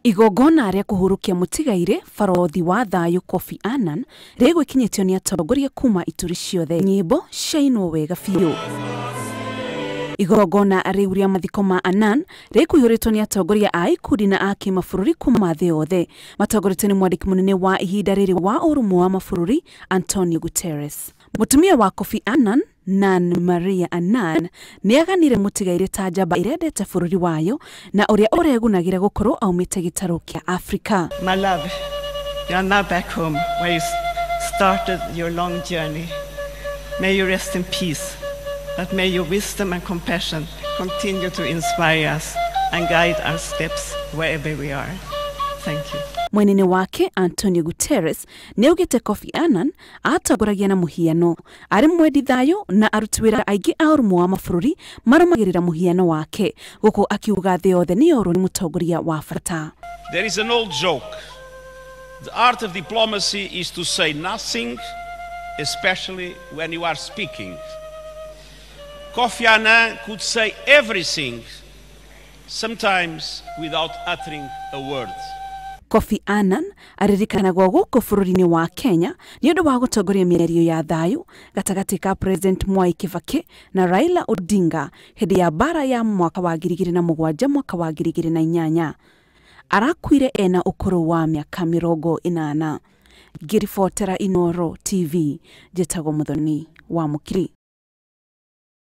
Igongona rĩa kũhurũkia mũtigairĩ barothi wa thayũ Kofi Annan rĩgwĩkinyĩtio nĩ atongoria kuma ituri ciothe, nyĩmbo ciainwo wega biũ. Igongona rĩu rĩa mathiko ma Annan rĩkũihũrĩtwo nĩ atongoria a ikundi na a kĩmabũrũri kuma thĩ yothe, matongoretio nĩ mwandĩki mũnene wa ihinda rĩrĩ wa Ũrũmwe wa Mabũrũri Antonio Guterres. Mũtumia wa Kofi Annan, Nan Maria Annan, nĩ aganire mũtigairĩ ta njamba ĩrendete bũrũri wayo na ũrĩa ũregunagĩra gũkorwo aumĩte gĩtarũ kĩa Afrika. My love, you are now back home where you started your long journey. May you rest in peace, but may your wisdom and compassion continue to inspire us and guide our steps wherever we are. Thank you. Mwenene wake Antonio Guterres nĩ augĩte Kofi Annan atongoragia na mũhiano, arĩ mwendi thayũ na aruti wĩra aingĩ a Ũrũmwe wa Mabũrũri marũmagĩrĩra mũhiano wake, gũkũ akiuga thĩ yothe nĩ yorwo nĩ mũtongoria wa bata. There is an old joke. The art of diplomacy is to say nothing, especially when you are speaking. Kofi Annan could say everything, sometimes without uttering a word. Kofi Annan aririkanagwo gũkũ bũrũri-inĩ wa Kenya nĩ ũndũ wa gũtongoria mĩario ya thayũ gatagatĩ ka President Mwai Kibaki na Raila Odinga hĩndĩ ya mbara ya mwaka wa 2007 mwaka wa 2008. Arakuire ena ũkũrũ wa mĩaka 80. Ngĩribotera Inooro TV, njĩtagwo Muthoni wa Mũkiri.